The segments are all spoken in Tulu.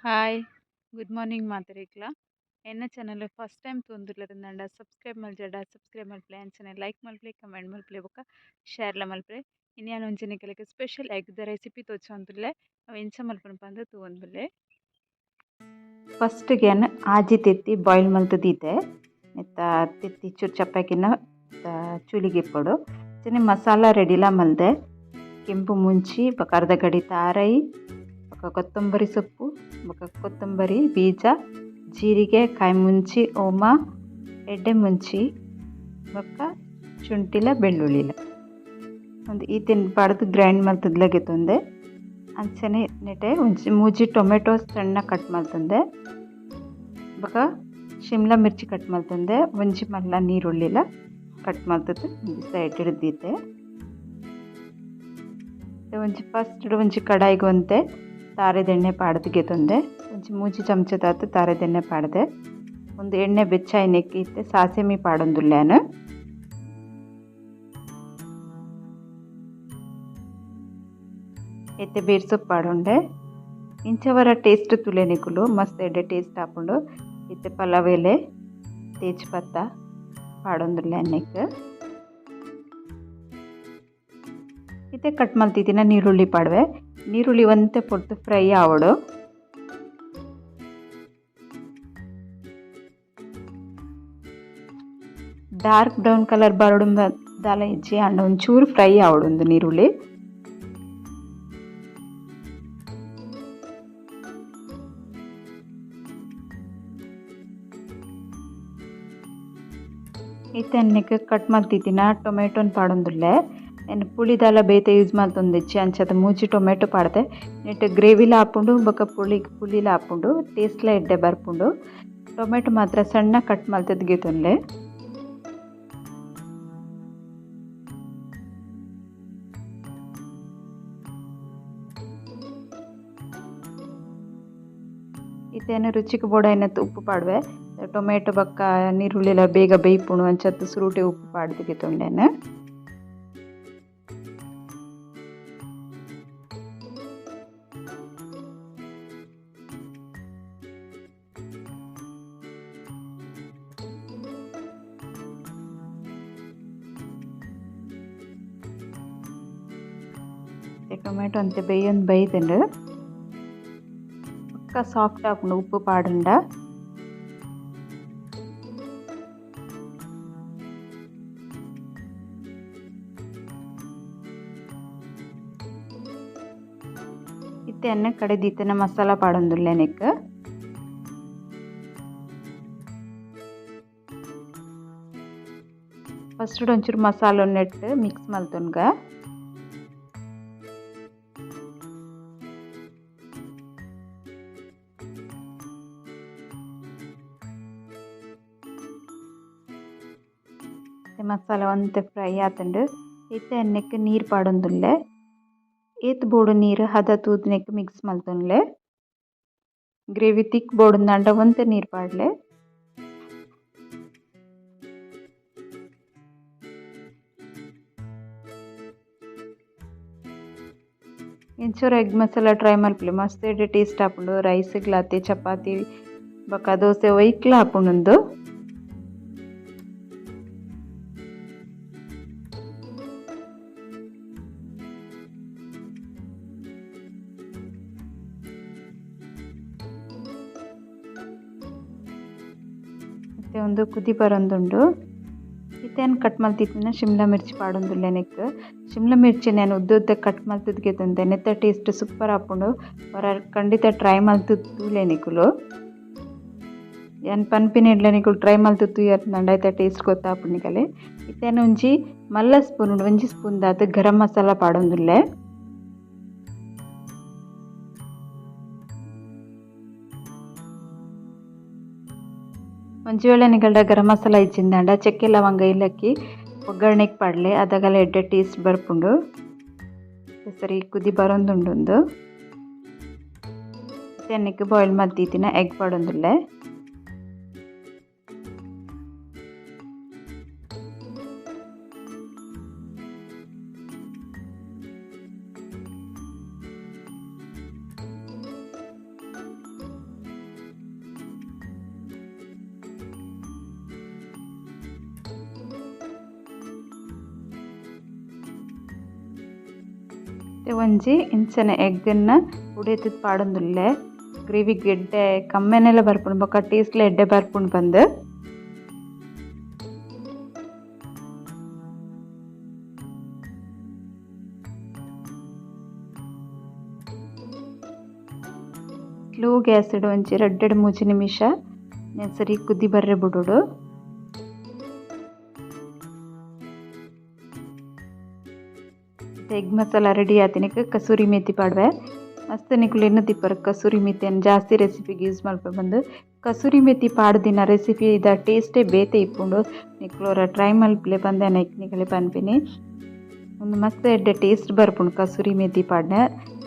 ಹಾಯ್, ಗುಡ್ ಮಾರ್ನಿಂಗ್ ಮಾತೆರೆಗ್ಲ. ಎನ್ನ ಚಾನಲ್ ಫಸ್ಟ್ ಟೈಮ್ ತೂವೊಂದುಲ್ಲೆರ್ ಸಬ್ಸ್ಕ್ರೈಬ್ ಮಲ್ಜಡ ಸಬ್ಸ್ಕ್ರೈಬ್ ಮಲ್ಪುಲೆ, ಅಂಚನೆ ಲೈಕ್ ಮಲ್ಪುಲೆ, ಕಮೆಂಟ್ ಮಲ್ಪುಲೆ ಬೊಕ ಶೇರ್ಲ ಮಲ್ಪುಲೆ. ಇನಿ ಯಾನ್ ಒಂಜಿ ನಿಕಲೆಗ್ ಸ್ಪೆಷಲ್ ಎಗ್ ದ ರೆಸಿಪಿ ತೋಜೊಂದುಲ್ಲೆ. ಅವು ಎಂಚ ಮಲ್ಪುನು ಪಂದ್ ತೂವೊಂದುಲ್ಲೆ. ಫಸ್ಟ್ ಯಾನ್ ಆಜಿ ತೆತ್ತಿ ಬಾಯ್ಲ್ ಮಲ್ತ್ ದೀತೆ. ನೆತ್ತ ತೆತ್ತಿ ಚೂರು ಚಪ್ಪಾಕಿನ ಚೂಲಿಗೆ ಇಪ್ಪೊಡು. ಅಂಚನೆ ಮಸಾಲ ರೆಡಿಲ ಮಲ್ದೆ. ಕೆಂಪು ಮುಂಚಿ ಬೊಕ ಅರ್ಧ ಗಡಿ ತಾರೈ ಬೊಕ ಕೊತ್ತಂಬರಿ ಸೊಪ್ಪು ಬೊಕ ಕೊತ್ತಂಬರಿ ಬೀಜ, ಜೀರಿಗೆ, ಕಾಯಿ ಮುಂಚಿ, ಓಮ, ಎಡ್ಡೆ ಮುಂಚಿ ಬೊಕ ಶುಂಠಿಲ ಬೆಳ್ಳುಳ್ಳಿಲ. ಒಂದು ಈತೆನ್ ಪಾಡ್ದ್ ಗ್ರೈಂಡ್ ಮಲ್ತುದ್ಲ ಗೆತೊಂದೆ. ಅಂಚನೆ ನೆಟೆ ಒಂಜಿ ಮೂಜಿ ಟೊಮೆಟೊ ಸಣ್ಣ ಕಟ್ ಮಲ್ತೊಂದೆ. ಬೊಕ ಶಿಮ್ಲಾ ಮಿರ್ಚಿ ಕಟ್ ಮಲ್ತೊಂದೆ. ಒಂಜಿ ಮಲ್ಲ ನೀರುಳ್ಳಿಲ ಕಟ್ ಮಲ್ತುದು ಒಂಜಿ ಸೈಡ್ ಡ್ ದೀತೆ. ಒಂಜಿ ಫಸ್ಟ್ ಒಂಜಿ ಕಡಾಯಿಗ್ ಒಂತೆ ತಾರೆದ ಎಣ್ಣೆ ಪಾಡ್ದ್ ಗೆತೊಂದೆ. ಒಂಜಿ ಮೂಜಿ ಚಮಚದಾತ್ ತಾರೆದ ಎಣ್ಣೆ ಪಾಡ್ದೆ. ಒಂದು ಎಣ್ಣೆ ಬೆಚ್ಚ ಆಯಿನೆಕ್ ಇತ್ತೆ ಸಾಸಿಮೆ ಪಾಡೊಂದುಲ್ಲೆ ಯಾನ್. ಇತ್ತೆ ಬೇರ್ ಸೊಪ್ಪು ಪಾಡೊಂಡೆ. ಇಂಚವರ ಟೇಸ್ಟ್ ತೂಲೆ ನಿಕುಲು ಮಸ್ತ್ ಎಡ್ಡೆ ಟೇಸ್ಟ್ ಆಪುಂಡು. ಇತ್ತೆ ಪಲಾವ್ ಎಲೆ, ತೇಜ್ ಪತ್ತ ಪಾಡೊಂದುಲ್ಲೆ ನೆಕ್ಕ್. ಇತ್ತೆ ಕಟ್ ಮಲ್ತಿತ್ತಿನ ನೀರುಳ್ಳಿ ಪಾಡುವೆ. ನೀರುಳ್ಳಿ ಒಂತೆ ಪೊರ್ತು ಫ್ರೈ ಆವೊಡು. ಡಾರ್ಕ್ ಬ್ರೌನ್ ಕಲರ್ ಬರೊಡು ದಾಲ ಇಜ್ಜಿ, ಆಂಡ ಒಂಚೂರು ಫ್ರೈ ಆವೊಡು ಉಂದು ನೀರುಳ್ಳಿ. ಇತ್ತೆ ನೆಕ್ಕ್ ಕಟ್ ಮಲ್ತಿತ್ತಿನ ಟೊಮೆಟೊನ್ ಪಾಡೊಂದುಲ್ಲೆ. ಯಾನ್ ಪುಳಿ ದಾಲ ಬೇತೆ ಯೂಸ್ ಮಲ್ತೊಂದಿಜ್ಜಿ, ಅಂಚಾದ್ ಮೂಜಿ ಟೊಮೆಟೊ ಪಾಡ್ದೆ. ನೆಟ್ ಗ್ರೇವಿಲ ಆಪುಂಡು ಬೊಕ ಪುಳಿಲ ಆಪುಂಡು, ಟೇಸ್ಟ್ಲ ಎಡ್ಡೆ ಬರ್ಪುಂಡು. ಟೊಮೆಟೊ ಮಾತ್ರ ಸಣ್ಣ ಕಟ್ ಮಲ್ತುದು ಗೆತೊನ್ಲೆ. ಇತ್ತೆ ಯಾನ್ ರುಚಿಗ್ ಬೋಡಾಯಿನಾತ್ ಉಪ್ಪು ಪಾಡುವೆ. ಟೊಮೆಟೊ ಬೊಕ ನೀರುಳ್ಳಿಲ ಬೇಗ ಬೇಯ್ಪುಂಡು ಅಂಚಾದ್ ಸುರುಟೆ ಉಪ್ಪು ಪಾಡ್ದ್ ಗೆತೊಂಡೆ ಯಾನ್. ಟೊಮೆಟೊ ಒಂತೆ ಬೇಯೊಂದು ಬೈದ್ಂಡ್. ಬೊಕ್ಕ ಸಾಫ್ಟ್ ಆಪುಂಡು ಉಪ್ಪು ಪಾಡುಂಡ. ಇತ್ತೆ ಯಾನ್ ಕಡೆದಿತ್ತಿನ ಮಸಾಲ ಪಾಡೊಂದುಲ್ಲೆ ನೆಕ್ಕ್. ಫಸ್ಟ್ ಒಂಚೂರು ಮಸಾಲೆ ನೆಟ್ಟ್ ಮಿಕ್ಸ್ ಮಲ್ತೊನ್ಗ. ಮಸಾಲೆ ಒಂತೆ ಫ್ರೈ ಆತುಂಡು. ಇತ್ತೆ ನೆಕ್ಕ್ ನೀರ್ ಪಾಡೊಂದುಲ್ಲೆ. ಏತ್ ಬೋಡು ನೀರ್ ಹದ ತೂದು ನೆಕ್ಕ್ ಮಿಕ್ಸ್ ಮಲ್ತೊನ್ಲೆ. ಗ್ರೇವಿ ತಿಕ್ ಬೋಡುಂದಾಂಡ ಒಂತೆ ನೀರ್ ಪಾಡ್ಲೆ. ಇಂಚೊರ ಎಗ್ ಮಸಾಲ ಟ್ರೈ ಮಲ್ಪುಲೆ, ಮಸ್ತ್ ಎಡ್ಡೆ ಟೇಸ್ಟ್ ಆಪುಂಡು. ರೈಸ್ ಗ್ಲಾತೆ ಚಪಾತಿ ಬೊಕ ದೋಸೆ ಒಯ್ಕ್ಲ ಆಪುಂಡು ಉಂದು. ಇತ್ತೆ ಉಂದು ಕುದಿ ಬರೊಂದುಂಡು. ಇತ್ತೆ ಯಾನ್ ಕಟ್ ಮಲ್ತಿತ್ತಿನ ಶಿಮ್ಲಾ ಮಿರ್ಚಿ ಪಾಡೊಂದುಲ್ಲೆ ನೆಕ್ಕ್. ಶಿಮ್ಲಾ ಮಿರ್ಚಿನ್ ಯಾನ್ ಉದ್ದ ಉದ್ದ ಕಟ್ ಮಲ್ತುದು ಗೆತೊಂದೆ. ನೆತ್ತ ಟೇಸ್ಟ್ ಸೂಪರ್ ಆಪುಂಡು. ಒರ ಖಂಡಿತ ಟ್ರೈ ಮಲ್ತುದು ತೂಲೆ ನಿಕುಲು. ಯಾನ್ ಪನ್ಪಿನೆಡ್ಲ ನಿಕುಲು ಟ್ರೈ ಮಲ್ತುದು ತೂಯರ್ಂಡ ಐತ ಟೇಸ್ಟ್ ಗೊತ್ತಾಪುಂಡು ನಿಕಲೆ. ಇತ್ತೆ ಯಾನ್ ಒಂಜಿ ಮಲ್ಲ ಸ್ಪೂನ್ ಉಂಡು, ಒಂಜಿ ಸ್ಪೂನ್ ದಾತ್ ಗರಂ ಮಸಾಲ ಪಾಡೊಂದುಲ್ಲೆ. ಒಂಜಿ ವೇಳೆ ನಿಕಲ್ಡ ಗರಂ ಮಸಾಲ ಇಜ್ಜಿಂದಾಂಡ ಚಕ್ಕೆ ಲವಂಗ ಏಲಕ್ಕಿ ಒಗ್ಗರಣೆಗ್ ಪಾಡ್ಲೆ, ಅದಗಲ ಎಡ್ಡೆ ಟೇಸ್ಟ್ ಬರ್ಪುಂಡು. ಸರಿ ಕುದಿ ಬರೊಂದುಂಡು ಉಂದು. ಇತ್ತೆ ನೆಕ್ಕ್ ಬಾಯ್ಲ್ ಮಲ್ತಿತ್ತಿನ ಎಗ್ ಪಾಡೊಂದುಲ್ಲೆ. ಇತ್ತೆ ಒಂಜಿ ಇಂಚನೆ ಎಗ್ಗ್ ನ್ ಉಡೆತ್‌ದ್ ಪಾಡೊಂದುಲ್ಲೆ. ಗ್ರೇವಿಗ್ ಎಡ್ಡೆ ಕಮ್ಮೆನೆಲ ಬರ್ಪುಂಡು ಬೊಕ ಟೇಸ್ಟ್ ಲ ಎಡ್ಡೆ ಬರ್ಪುಂಡು ಪಂದ್. ಸ್ಲೋ ಗ್ಯಾಸ್ ಡ್ ಒಂಜಿ ರಡ್ಡೆಡ್ ಮೂಜಿ ನಿಮಿಷ ನೆನ್ ಸರಿ ಕುದ್ದಿ ಬರ್ರೆ ಬುಡೊಡು. ಎಗ್ ಮಸಾಲ ರೆಡಿ ಆತಿನಕ್ ಕಸೂರಿ ಮೇಥಿ ಪಾಡ್ವೆ. ಮಸ್ತ್ ನಿಕುಲು ಎನ್ನುದಿಪ್ಪರ್ ಕಸೂರಿ ಮೇಥಿನ್ ಜಾಸ್ತಿ ರೆಸಿಪಿಗ್ ಯೂಸ್ ಮಲ್ಪೆ ಪಂದ್. ಕಸೂರಿ ಮೇಥಿ ಪಾಡ್ದಿನ ರೆಸಿಪಿ ದ ಟೇಸ್ಟೇ ಬೇತೆ ಇಪ್ಪುಂಡು. ನಿಕುಲು ಒರ ಟ್ರೈ ಮಲ್ಪುಲೆ ಪಂದ್ ಯಾನ್ ನಿಕಲೆಗ್ ಪನ್ಪಿನಿ. ಉಂದು ಮಸ್ತ್ ಎಡ್ಡೆ ಟೇಸ್ಟ್ ಬರ್ಪುಂಡು ಕಸೂರಿ ಮೇಥಿ ಪಾಡ್ಂಡ.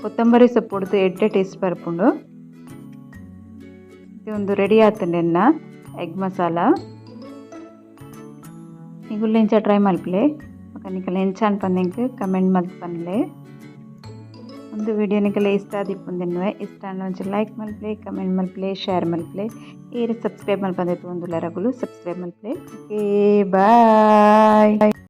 ಕೊತ್ತಂಬರಿ ಸೊಪ್ಪುಡ್ದು ಎಡ್ಡೆ ಟೇಸ್ಟ್ ಬರ್ಪುಂಡು. ಉಂದು ರೆಡಿ ಆತುಂಡು ಎನ್ನ ಎಗ್ ಮಸಾಲ. ನಿಕುಲು ಇಂಚ ಟ್ರೈ ಮಲ್ಪುಲೆ. ಬೊಕ ನಿಕಲ್ನ ಎಂಚ ಆಂಡ್ ಪಂದ್ ಎಂಕ್ ಕಮೆಂಟ್ ಮಲ್ತ್ ಪನ್ಲೆ. ಉಂದು ವಿಡಿಯೋ ನಿಕಲೆ ಇಷ್ಟ ಆದಿಪ್ಪುಂಡು ಎನ್ನುವೆ. ಇಷ್ಟ ಆಂಡ ಒಂಜಿ ಲೈಕ್ ಮಲ್ಪುಲೆ, ಕಮೆಂಟ್ ಮಲ್ಪುಲೆ, ಶೇರ್ ಮಲ್ಪುಲೆ. ಏರ್ ಸಬ್ಸ್ಕ್ರೈಬ್ ಮಲ್ಪಂದೆ ತೂವೊಂದುಲ್ಲೆರ್ ಅಕುಲು ಸಬ್ಸ್ಕ್ರೈಬ್ ಮಲ್ಪುಲೆ. Okay bye.